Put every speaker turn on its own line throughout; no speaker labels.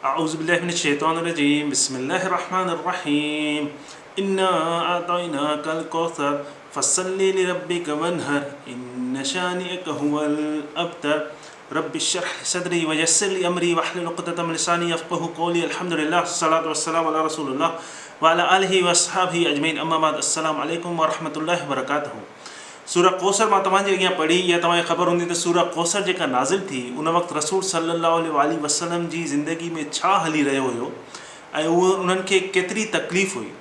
اعوذ بالله من الشيطان الرجيم بسم الله الرحمن الرحيم انا اعطيناك الڪوثر فصل لربك وانهر ان شانئك هو الابتر رب اشرح لي صدري ويسر لي امري واحلل عقدة من لساني يفقهوا قولي الحمد لله الصلاة والسلام على رسول الله وعلى آله واصحابه اجمعين اما بعد السلام عليڪم ورحمة الله وبرڪاته سوره ڪوثر مان توهان جي اڳيان پڙهي اها توهان کي خبر هوندي ته سوره ڪوثر جيڪا نازل ٿي ان وقت رسول صلي الله عليه واٰله وسلم جي زندگي ۾ ڇا هلي رهيو هيو ۽ اهو انهن کي ڪيتري تڪليف هئي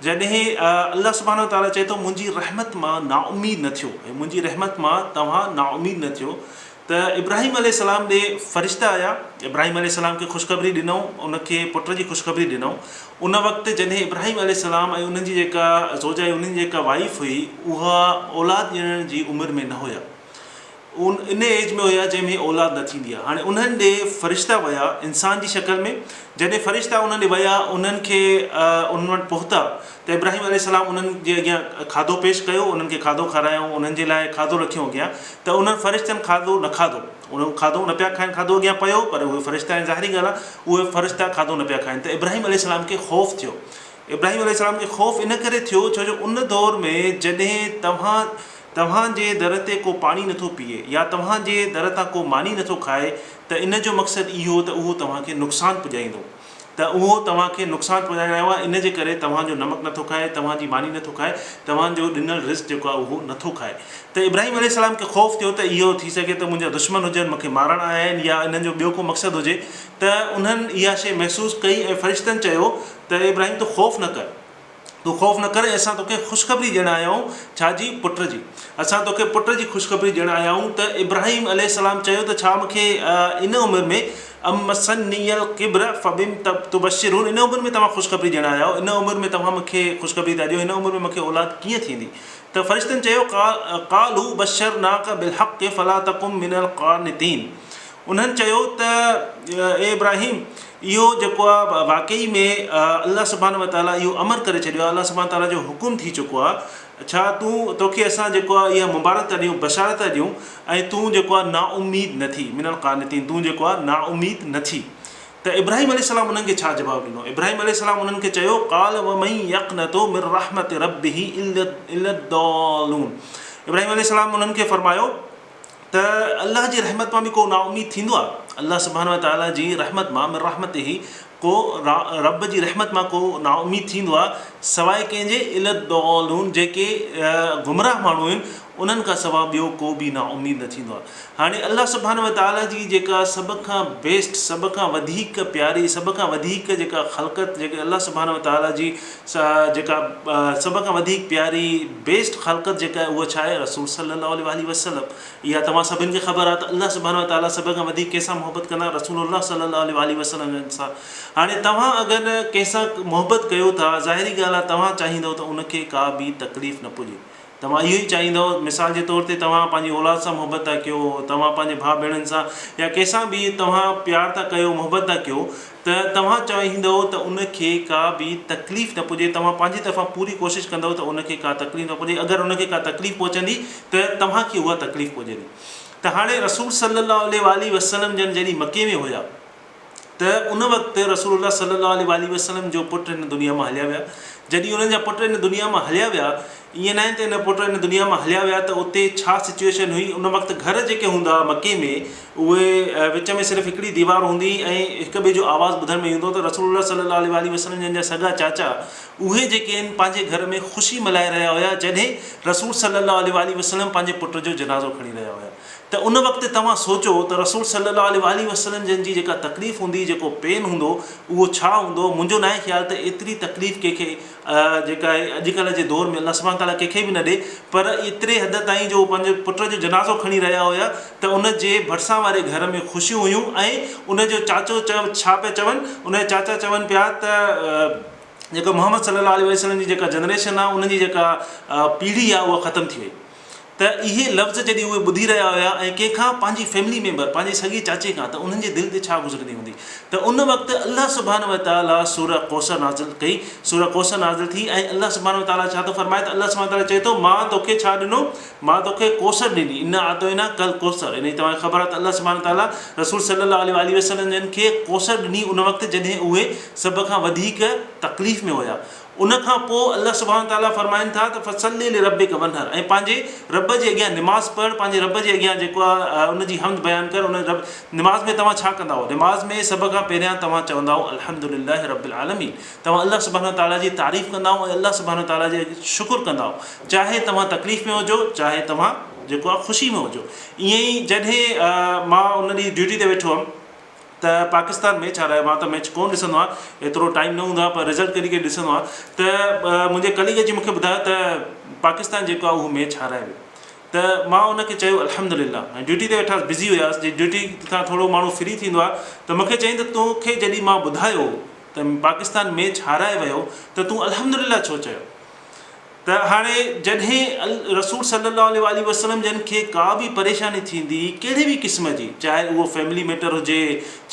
جڏهن الله سبحانه وتعاليٰ چئي ٿو منهنجي رحمت مان نااميد نه ٿيو ۽ منهنجي رحمت مان توهان نااميد نه ٿيو ته ابراهيم عليه السلام ڏي فرشتا آيا، ابراهيم عليه السلام کي خوشخبري ڏنائون، ان کي پٽ جي خوشخبري ڏنائون، ان وقت جڏهن ابراهيم عليه السلام ۽ انهن جي جيڪا زوجه ۽ انهن جي جيڪا وائيف هئي اها اولاد ڄڻڻ جي عمر ۾ نه هيا، ان ايج ۾ هيا جنهن ۾ اولاد نه ٿيندي آهي، هاڻي انهن ڏي فرشتا ويا انسان جي شڪل ۾، جڏهن فرشتا انهن ڏي ويا انهن کي انهن وٽ پهتا ته ابراهيم عليه السلام انهن جي اڳيان کاڌو پيش ڪيو، انهن کي کاڌو کارايائون، انهن جي لاء کاڌو رکيو اڳيان ته انهن فرشتن کاڌو نه کاڌو، انهن کاڌو نه پيا کائن، کاڌو اڳيان پيو پر اهي فرشتا آهن ظاهري ڳالهه آهي اهي فرشتا کاڌو نه پيا کائن ته ابراهيم عليه السلام کي خوف ٿيو، ابراهيم عليه السلام کي خوف ان ڪري ٿيو ڇو جو ان دور ۾ جڏهن توهان توهان جي در تي ڪو پاڻي نٿو پيئي يا توهان جي در تان ڪو ماني نٿو کائي ته ان جو مقصد اهو ته اهو توهان کي نقصان پڄائيندو. ته اهو توهان کي نقصان پهچائڻ آيو آهي، ان جي ڪري توهان جو نمڪ نٿو کائي، توهان جي ماني نٿو کائي، توهان جو ڏنل رزق جيڪو آهي اهو نٿو کائي. ته ابراهيم عليه السلام کي خوف ٿيو ته اهو ٿي سگهي ته منهنجا دشمن هجن، مون کي مارڻ آيا آهن يا انهن جو ٻيو ڪو مقصد هجي ته انهن اها شيء محسوس ڪئي ۽ فرشتن چيو ته اي ابراهيم تون خوف نه ڪر. تون خوف نه ڪر ۽ اسان توکي خوشخبري ڏيڻ آيا آهيون، ڇا جي؟ پٽ جي. اسان توکي پٽ جي خوشخبري ڏيڻ آيا آهيون. ته ابراهيم عليه السلام چيو ته ڇا مون کي ان عمر ۾، ام مسني الڪبر فبم تبشرون، ان عمر ۾ توهان خوشخبري ڏيڻ آيا آهيو، ان عمر ۾ توهان مون کي خوشخبري ٿا ڏيو، هن عمر ۾ مون کي اولاد ڪيئن ٿيندي؟ ته فرشتن چيو، قالوا بشرناک بالحق فلا تڪن من القانطين، انهن چيو ته اي ابراهيم! اهو جيڪو آهي واقعي ۾ الله سبحانه وتعاليٰ اهو امر ڪري ڇڏيو آهي، الله سبحانه وتعاليٰ جو حڪم ٿي چڪو آهي، ڇا تون توکي اسان جيڪو آهي اها مبارڪ ٿا ڏيون، بشارت ٿا ڏيون ۽ تون جيڪو آهي نااميد نه ٿي، من القانطين، تون جيڪو آهي نااميد نه ٿي. ته ابراهيم عليه السلام انهن کي ڇا جواب ڏنو؟ ابراهيم عليه السلام انهن کي چيو، قال ومن يقنط من رحمة ربه الا الضالون ابراهيم عليه السلام انهن کي فرمايو، ته الله جي رحمت مان به ڪو نااميد ٿيندو آهي؟ الله سبحانه وتعاليٰ جي رحمت مان، من رحمته، ڪو رب جي رحمت مان ڪو نااميد ٿيندو آهي سواء ڪنهن جي الا الضالون جيڪي گمراهه ماڻهو آهن انهن کان سواء ٻيو ڪو به نااميد نه ٿيندو آهي. هاڻي الله سبحانه وتعاليٰ جي جيڪا سڀ کان بيسٽ سڀ کان وڌيڪ پياري سڀ کان وڌيڪ جيڪا خلقت جيڪي الله سبحانه وتعاليٰ جي جيڪا سڀ کان وڌيڪ پياري بيسٽ خلقت جيڪا آهي اها ڇا آهي؟ رسول صلي الله عليه واٰله وسلم. اها توهان سڀن کي خبر آهي ته الله سبحانه وتعاليٰ سڀ کان وڌيڪ ڪنهن سان محبت ڪندا؟ رسول الله صلي الله عليه واٰله وسلم جن سان. هاڻي توهان اگر ڪنهن سان محبت ڪيو ٿا ظاهري ڳالهه آهي توهان چاهيندؤ ته ان کي ڪا به تڪليف نه پڄي. توهان اهو ئي چاهيندؤ، مثال جي طور تي توهان پنهنجي اولاد سان محبت ٿا ڪيو، توهان پنهنجي ڀاء ڀيڻن سان يا ڪنهن سان به توهان پيار ٿا ڪيو، محبت ٿا ڪيو ته توهان چاهيندؤ ته ان کي ڪا به تڪليف نه پڄي، توهان پنهنجي طرفان پوري ڪوشش ڪندؤ ته ان کي ڪا تڪليف نه پڄي، اگر ان کي ڪا تڪليف پهچندي ته توهان کي اها تڪليف پڄندي. ته هاڻي رسول صلي الله عليه واٰله وسلم جن جڏهن مڪي ۾ هيا ته ان وقت رسول الله صلي الله عليه واٰله وسلم جو پٽ هن دنيا مان هليا ويا. جڏهن انهن جا پٽ هن دنيا مان هليا ويا، ائين ناهي ته هن پٽ هن دنيا مان هليا ويا ته اتي ڇا سچوئيشن هئي، ان وقت گهر جيڪي هوندا هئا مڪي ۾ اهي وچ ۾ صرف هڪڙي ديوار هوندي هئي ۽ هڪ ٻئي جو آواز ٻڌڻ ۾ ايندو هو ته رسول الله صلي الله عليه واٰله وسلم جن جا سڳا چاچا اهي جيڪي آهن پنهنجي گهر ۾ خوشي ملهائي رهيا هيا جڏهن رسول صلي الله عليه واٰله وسلم پنهنجي پٽ جو جنازو کڻي رهيا هيا. ته ان وقت توهان سوچو ته رسول صلي الله عليه واٰله وسلم جن جي جيڪا تڪليف هوندي جيڪو پين هوندو اهو ڇا هوندو منهنجو ناهي خيال ته ايتري تڪليف ڪنهن کي جيڪا آهي اڄڪلهه جي دور ۾ الله سبحانه تعالٰي ڪنهن کي به نه ڏي پر ايتري حد تائين جو پنهنجي پٽ جو جنازو کڻي رهيا هيا ته ان جي ڀرسان واري گهر ۾ خوشيون هيون ۽ ان جو چاچو ڇا پيا چون ان جا چاچا چون پيا ته جيڪا محمد صلي الله عليه وسلم جي جيڪا جنريشن آهي ان جي جيڪا پيڙهي آهي اها ختم ٿي وئي. ته اهي لفظ جڏهن اهي ٻڌي رهيا هيا ۽ ڪنهن کان پنهنجي فيملي ميمبر پنهنجي سڳي چاچي کان ته انهن جي دل تي ڇا گذرندي هوندي ته ان وقت الله سبحانه وتعاليٰ سوره ڪوثر نازل ڪئي سوره ڪوثر نازل ٿي ۽ الله سبحانه وتعاليٰ ڇا ٿو فرمائي ته الله سبحانه وتعاليٰ چئي ٿو مان توکي ڇا ڏنو مان توکي ڪوثر ڏني انا اعطينا ڪل ڪوثر ان جي توهان کي خبر آهي ته الله سبحانه وتعاليٰ رسول صلي الله عليه واٰله وسلم جن کي ڪوثر ڏني ان وقت جڏهن اهي سڀ کان وڌيڪ تڪليف ۾ هيا ان کان پوء الله سبحانه وتعاليٰ فرمائن ٿا ته فصلّ لربّڪ وانحر ۽ پنهنجي رب جي اڳيان نماز پڙھ، پنهنجي رب جي اڳيان جيڪو آهي ان جي حمد بيان ڪر، ان رب نماز ۾ توهان ڇا ڪندا آهيو؟ نماز ۾ سڀ کان پهريان توهان چوندا آهيو الحمد لله رب العالمين توهان الله سبحانه وتعاليٰ جي تعريف ڪندا آهيو ۽ الله سبحانه وتعاليٰ جي شڪر ڪندا آهيو چاهي توهان تڪليف ۾ هجو چاهي توهان جيڪو آهي خوشي ۾ هجو ائين ئي جڏهن مان ان ڏينهن ڊيوٽي تي ويٺو هئم ته پاڪستان ميچ هارايو مان ته ميچ ڪون ڏسندو آهيان ايترو ٽائيم نه هوندو آهي پر رزلٽ ڪڏهن ڪڏهن ڏسندو آهيان ته منهنجي ڪليگ اچي مونکي ٻڌايو ته پاڪستان جيڪو آهي اهو ميچ هارائي ويو ته مان ان کي چيو الحمد لله ۽ ڊيوٽي تي ويٺا بزي هياس جي ڊيوٽي کان ٿورو ماڻهو فري ٿيندو آهي ته مونکي چيائين ته توکي جڏهن مان ٻڌايو ته پاڪستان ميچ هارائي ويو ته تون الحمد لله ڇو چيو ته هاڻي جڏهن رسول صلي الله عليه واٰله وسلم جن کي ڪا به پريشاني ٿيندي ڪهڙي به قسم جي چاهي اهو فيملي ميٽر هجي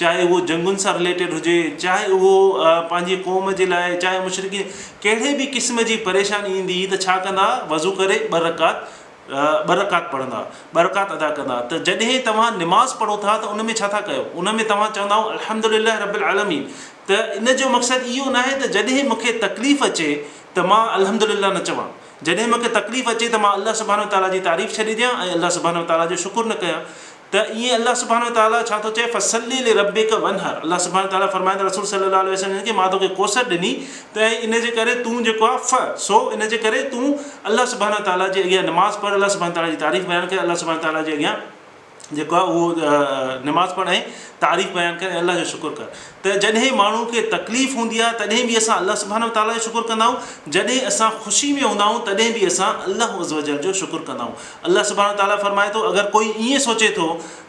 چاهي اهو جنگن سان رليٽيڊ هجي چاهي اهو پنهنجي قوم جي لاء چاهي مشرڪين ڪهڙي به قسم جي پريشاني ايندي ته ڇا ڪندا وضو ڪري ٻه رڪعت ٻه رڪعت پڙهندا ٻه رڪعت ادا ڪندا ته جڏهن توهان نماز پڙهو ٿا ته ان ۾ ڇا ٿا ڪيو ان ۾ توهان چوندا آهيو الحمد لله رب العالمين ته ان جو مقصد اهو ناهي ته جڏهن مون کي تڪليف اچي ته مان الحمد لله نه چوان جڏهن مون کي تڪليف اچي ته مان الله سبحانه وتعاليٰ جي تعريف ڇڏي ڏيان ۽ الله سبحانه وتعاليٰ جو شڪر نه ڪيان ته ائين الله سبحانه وتعاليٰ ڇا ٿو چئي فصلّ لربّڪ وانحر الله سبحانه وتعاليٰ فرمائي ٿو رسول صلّي الله عليه وسلّم جن کي مان توکي ڪوثر ڏني ته ان جي ڪري تون جيڪو آهي ف سو ان جي ڪري تون الله سبحانه وتعاليٰ جي اڳيان نماز پڙھ الله سبحانه وتعاليٰ جي تعريف بيان ڪر الله سبحانه وتعاليٰ جي اڳيان جيڪو آهي اهو نماز پڙھ ۽ تعريف بيان ڪر ۽ الله جو شڪر ڪر ته جڏهن ماڻهو کي تڪليف هوندي آهي تڏهن به اسان الله سبحانه وتعاليٰ جو شڪر ڪندا آهيون جڏهن اسان خوشي ۾ هوندا آهيون تڏهن به اسان الله عزوجل جو شڪر ڪندا آهيون الله سبحانه وتعاليٰ فرمائي ٿو اگر ڪوئي ائين سوچي ٿو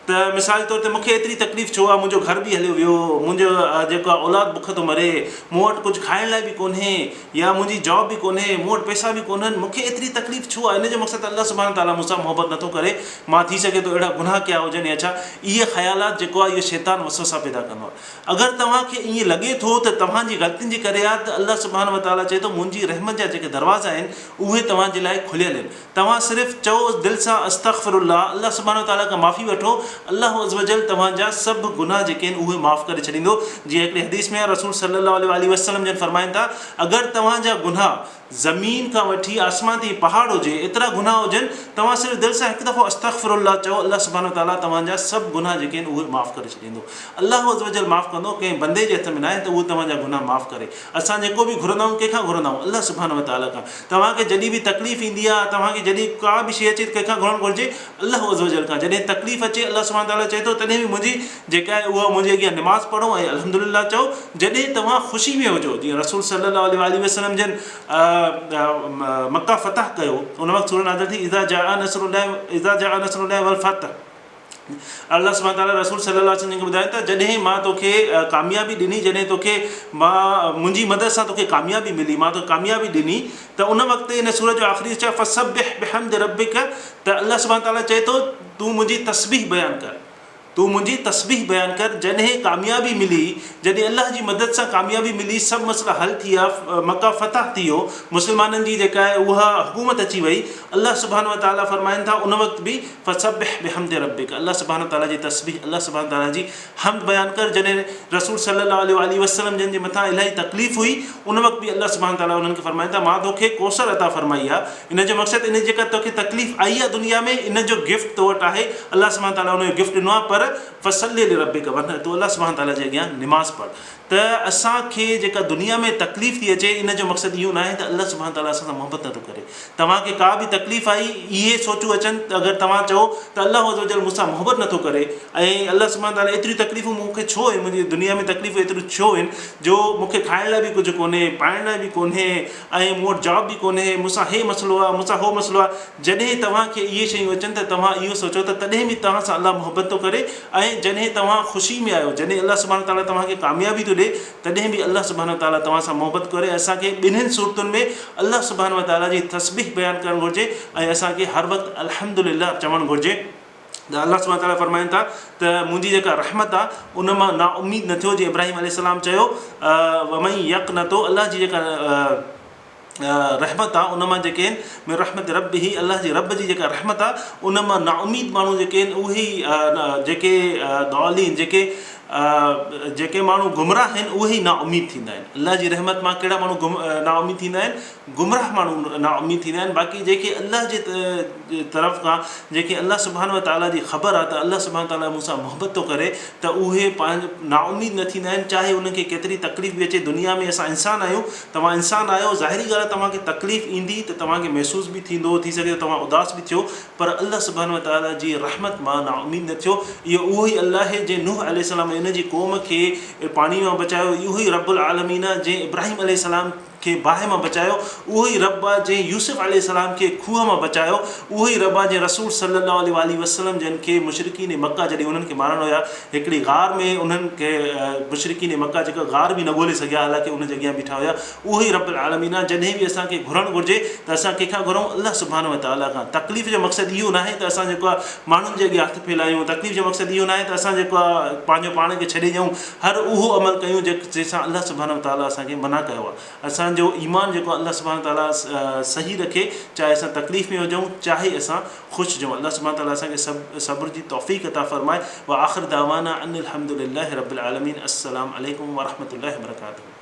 ته مثال جي طور تي مون کي ايتري تڪليف ڇو آهي منهنجو گهر به هليو ويو منهنجو جيڪو آهي اولاد بک ٿو مري مون وٽ ڪجهه کائڻ لاء به ڪونهي يا منهنجي جاب به ڪونهي مون وٽ پئسا به ڪونهن مون کي ايتري تڪليف ڇو آهي ان جو مقصد ته الله سبحانه وتعاليٰ مون سان محبت نٿو ڪري مان ٿي سگهي ٿو اهڙا گناهه ڪيا هجن يا ڇا اهي خيالات جيڪو آهي اهو شيطان وسوسا پيدا ڪندو آهي اگر توهان کي ائين لڳي ٿو ته توهان جي غلطين جي ڪري آهي ته الله سبحانه وتعاليٰ چئي ٿو منهنجي رحمت جا جيڪي دروازا آهن اهي توهان جي لاء کليل آهن توهان صرف چئو دل سان استغفر الله، الله سبحانه وتعاليٰ کان معافي وٺو، الله عزّوجلّ توهان جا سڀ گناهه جيڪي آهن اهي معاف ڪري ڇڏيندو، جيئن هڪڙي حديث ۾ آهي رسول صلّي الله عليه واٰله وسلّم جن فرمائن ٿا، اگر توهان جا گناهه زمين کان وٺي آسمان تائين پهاڙ هجي ايترا گناهه هجن، توهان صرف دل سان هڪ دفعو استغفر الله چئو الله سبحانه وتعاليٰ توهان جا سڀ گناهه جيڪي آهن اهي معاف ڪري ڇڏيندو. الله عزّوجلّ معاف ڪندو، ڪنهن بندي جي هٿ ۾ ناهي ته اهو توهان جا گناهه معاف ڪري. اسان جيڪو به گهرندا آهيون ڪنهن کان گهرندا آهيون؟ الله سبحانه وتعاليٰ کان. توهان کي جڏهن به تڪليف ايندي آهي، توهان کي جڏهن ڪا به شيء اچي ته ڪنهن کان گهرڻ گهرجي؟ الله عزوجل کان. جڏهن تڪليف اچي الله سبحانه وتعاليٰ چئي ٿو تڏهن به منهنجي جيڪا آهي اها منهنجي اڳيان نماز پڙهو ۽ الحمدلله چئو. جڏهن توهان خوشي ۾ هجو جيئن رسول صلي الله عليه واٰله وسلم جن مڪه فتح ڪيو ان وقت سورة نازل ٿي اذا جاء نصر الله اذا جاء نصر الله والفتح الله سبحانه وتعالٰي رسول صلي الله عليه وسلم جن کي ٻڌايو ته جڏهن مان توکي ڪاميابي ڏني جڏهن توکي مان منهنجي مدد سان توکي ڪاميابي ملي مان توکي ڪاميابي ڏني ته ان وقت ان سورت جو آخري حصو فسبح بحمد ربک ته الله سبحانه وتعالٰي چئي ٿو تون منهنجي تسبيح بيان ڪر تون منهنجي تسبيح بيان ڪر جڏهن ڪاميابي ملي جڏهن الله جي مدد سان ڪاميابي ملي سڀ مسئلا حل ٿي ويا مڪه فتح ٿي ويو مسلمانن جي جيڪا آهي اها حڪومت اچي وئي الله سبحانه وتعالٰي فرمائن ٿا ان وقت به فسبح بحمد ربک الله سبحانه وتعالٰي جي تسبيح الله سبحانه وتعالٰي جي حمد بيان ڪر جڏهن رسول صلي الله عليه واٰله وسلم جن جي مٿان الاهي تڪليف هئي ان وقت به الله سبحانه وتعالٰي انهن کي فرمائن ٿا مان توکي ڪوثر عطا فرمائي آهي ان جو مقصد ان جيڪا توکي تڪليف آئي آهي دنيا ۾ ان جو گفٽ تو وٽ آهي الله سبحانه وتعالٰي ان جو گفٽ ڏنو آهي پر فصلي لربک وانحر تون الله سبحانه وتعالٰي جي اڳيان نماز پڙھ ته اسان کي جيڪا دنيا ۾ تڪليف ٿي اچي ان جو مقصد اهو ناهي ته الله سبحانه تعالٰي اسان سان محبت نٿو ڪري. توهان کي ڪا به تڪليف آئي اهي سوچون اچن ته اگر توهان چئو ته الله عزوجل مون سان محبت نٿو ڪري ۽ الله سبحانه تعالٰي ايتريون تڪليفون مون کي ڇو آهن منهنجي دنيا ۾ تڪليفون ايتريون ڇو آهن جو مون کي کائڻ لاء به ڪجهه ڪونهي پائڻ لاء به ڪونهي ۽ مون وٽ جاب به ڪونهي مون سان هي مسئلو آهي مون سان هو مسئلو آهي جڏهن توهان کي اهي شيون اچن ته توهان اهو سوچو ته تڏهن به توهان سان الله محبت ٿو ڪري ۽ جڏهن توهان خوشي ۾ آهيو، جڏهن الله سبحانه وتعاليٰ توهان کي ڪاميابي ٿو ڏئي. ڏي تڏهن به الله سبحانه وتعاليٰ توهان سان محبت ڪري ۽ اسان کي ٻنهين صورتن ۾ الله سبحانه وتعاليٰ جي تسبيح بيان ڪرڻ گهرجي ۽ اسان کي هر وقت الحمدلله چوڻ گهرجي. ته الله سبحانه وتعاليٰ فرمائن ٿا ته منهنجي جيڪا رحمت آ ان مان نا اميد نه ٿيو جيئن ابراهيم عليه السلام چيو ومن يقنط الله جي جيڪا رحمت آ ان مان جيڪي آهن من رحمت ربه الله جي رب جي جيڪا رحمت آ ان مان نا اميد ماڻهو جيڪي آهن اهي ئي جيڪي ضالين جيڪي جيڪي ماڻهو گمراهه آهن اهي ئي نا اميد ٿيندا آهن الله جي رحمت مان ڪهڙا ماڻهو نا اميد ٿيندا آهن گمراهه ماڻهو نا اميد ٿيندا آهن باقي جيڪي الله جي طرف کان جيڪي الله سبحانه وتعاليٰ جي خبر آهي ته الله سبحانه وتعاليٰ مون سان محبت ٿو ڪري ته اهي پنهنجو نا اميد نه ٿيندا آهن چاهي انهن کي ڪيتري تڪليف به اچي دنيا ۾ اسان انسان آهيون توهان انسان آهيو ظاهري ڳالهه آهي توهان کي تڪليف ايندي ته توهان کي محسوس به ٿيندو ٿي سگهي ٿو توهان اداس به ٿيو پر الله سبحانه وتعاليٰ جي رحمت مان نا اميد نه ٿيو اهو اهو ئي الله آهي جنهن نوح عليه السلام ۽ ان جي قوم کي پاڻي مان بچايو اهو ئي رب العالمين آهي جنهن ابراهيم عليه السلام کي باهه مان بچايو، اهو ئي رب آ جنهن يوسف عليه السلام کي کوهه مان بچايو، اهو ئي رب آ جنهن رسول صلي الله عليه واٰله وسلم جن کي مشرڪين مڪه جڏهن انهن کي مارڻ ويا هڪڙي غار ۾ انهن کي مشرڪين مڪه جيڪا غار به نه ڳولي سگهيا حالانڪه ان جي اڳيان بيٺا هيا اهو ئي رب العالمين آ جڏهن به اسان کي گهرڻ گهرجي ته اسان ڪنهن کان گهرون الله سبحانه وتعالي کان تڪليف جو مقصد اهو ناهي ته اسان جيڪو آ ماڻهن جي اڳيان هٿ ڦهلايون تڪليف جو مقصد اهو ناهي ته اسان جيڪو آ پنهنجو پاڻ کي ڇڏي ڏيون هر اهو عمل ڪيون جنهن سان الله سبحانه وتعاليٰ اسان کي منع ڪيو آهي. اسان جو ايمان جيڪو آهي الله سبحانه وتعاليٰ صحيح رکي چاهي اسان تڪليف ۾ هجون چاهي اسان خوش هجون. الله سبحانه وتعاليٰ اسان کي صبر جي توفيق عطا فرمائي. واخر دعوانا ان الحمد لله رب العالمين السلام عليڪم ورحمة الله وبرڪاته.